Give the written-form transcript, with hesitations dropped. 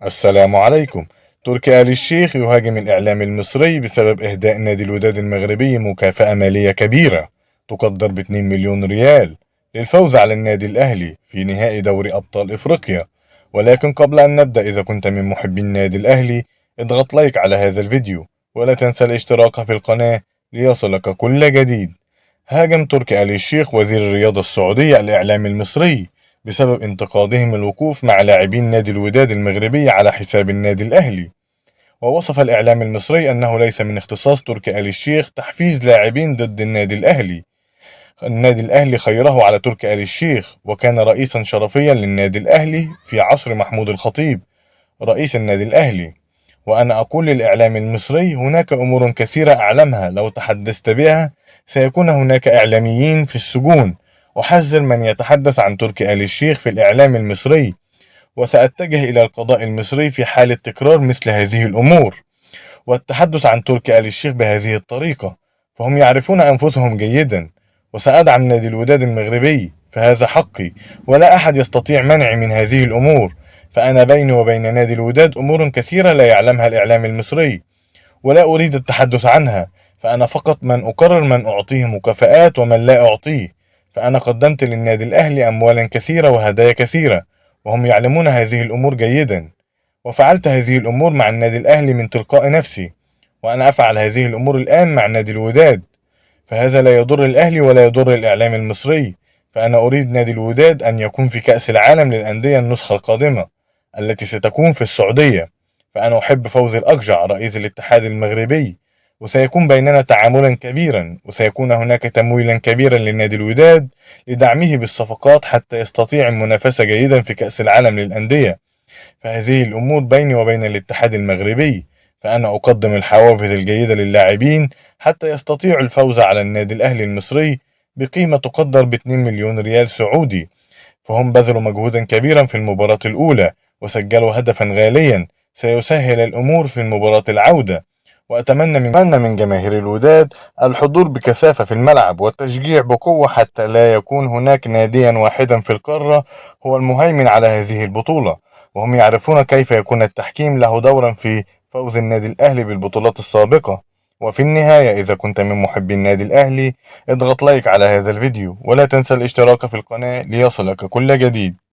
السلام عليكم. تركي آل الشيخ يهاجم الإعلام المصري بسبب إهداء نادي الوداد المغربي مكافأة مالية كبيرة تقدر ب 2 مليون ريال للفوز على النادي الأهلي في نهائي دوري أبطال إفريقيا. ولكن قبل أن نبدأ، إذا كنت من محبي النادي الأهلي اضغط لايك على هذا الفيديو ولا تنسى الاشتراك في القناة ليصلك كل جديد. هاجم تركي آل الشيخ وزير الرياضة السعودية الإعلام المصري بسبب انتقادهم الوقوف مع لاعبين نادي الوداد المغربي على حساب النادي الأهلي. ووصف الإعلام المصري أنه ليس من اختصاص تركي آل الشيخ تحفيز لاعبين ضد النادي الأهلي. النادي الأهلي خيره على تركي آل الشيخ، وكان رئيسا شرفيا للنادي الأهلي في عصر محمود الخطيب رئيس النادي الأهلي. وأنا أقول للإعلام المصري هناك أمور كثيرة أعلمها، لو تحدثت بها سيكون هناك إعلاميين في السجون. أحذر من يتحدث عن تركي آل الشيخ في الإعلام المصري، وسأتجه إلى القضاء المصري في حالة تكرار مثل هذه الأمور والتحدث عن تركي آل الشيخ بهذه الطريقة، فهم يعرفون أنفسهم جيدا. وسأدعم نادي الوداد المغربي، فهذا حقي ولا أحد يستطيع منعي من هذه الأمور. فأنا بيني وبين نادي الوداد أمور كثيرة لا يعلمها الإعلام المصري ولا أريد التحدث عنها، فأنا فقط من أقرر من أعطيه مكافآت ومن لا أعطيه. فأنا قدمت للنادي الأهلي أموالا كثيرة وهدايا كثيرة، وهم يعلمون هذه الأمور جيدا، وفعلت هذه الأمور مع النادي الأهلي من تلقاء نفسي، وأنا أفعل هذه الأمور الآن مع نادي الوداد، فهذا لا يضر الأهلي ولا يضر الإعلام المصري. فأنا أريد نادي الوداد أن يكون في كأس العالم للأندية النسخة القادمة التي ستكون في السعودية. فأنا أحب فوزي الأقجع رئيس الاتحاد المغربي، وسيكون بيننا تعاملا كبيرا، وسيكون هناك تمويلا كبيرا للنادي الوداد لدعمه بالصفقات حتى يستطيع المنافسة جيدا في كأس العالم للأندية. فهذه الأمور بيني وبين الاتحاد المغربي، فأنا أقدم الحوافز الجيدة للاعبين حتى يستطيعوا الفوز على النادي الأهلي المصري بقيمة تقدر ب 2 مليون ريال سعودي. فهم بذلوا مجهودا كبيرا في المباراة الأولى وسجلوا هدفا غاليا سيسهل الأمور في المباراة العودة. وأتمنى من جماهير الوداد الحضور بكثافة في الملعب والتشجيع بقوة حتى لا يكون هناك ناديا واحدا في القارة هو المهيمن على هذه البطولة، وهم يعرفون كيف يكون التحكيم له دورا في فوز النادي الأهلي بالبطولات السابقة. وفي النهاية، إذا كنت من محبي النادي الأهلي اضغط لايك على هذا الفيديو ولا تنسى الاشتراك في القناة ليصلك كل جديد.